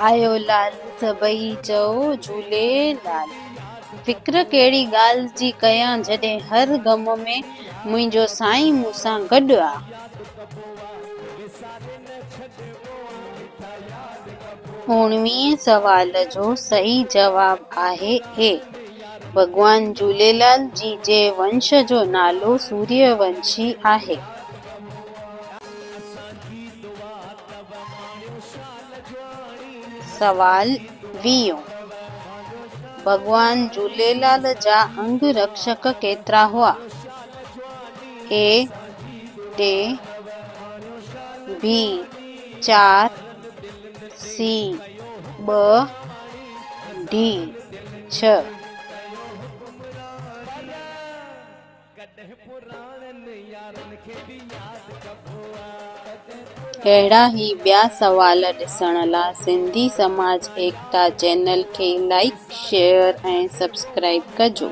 آيو لال سڀئي چئو جهوليلال. فڪر ڪهڙي ڳالهه جي ڪيان جڏهن هر غم ۾ منهنجو سائين مون سان گڏ آ. اوڻويهين سوال جو صحيح جواب آهي اي. ڀڳوان جهوليلال جي جي ونش جو نالو سوريه ونشي آهي. سوال ويهون، ڀڳوان جهوليلال جا انگ رڪشڪ ڪيترا هئا؟ اي ٽي، بي چار، سي ٻه، ڊي ڇهه. اهڙا ئي ٻيا سوال ڏسڻ لا سنڌي سماج ايڪتا چينل کي لائيڪ، شيئر ۽ سبسڪرائيب ڪجو.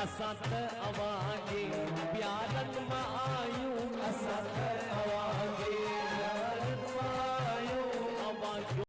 اسان ته اوهان جي پيارن مان آهيون اسان ته اوهان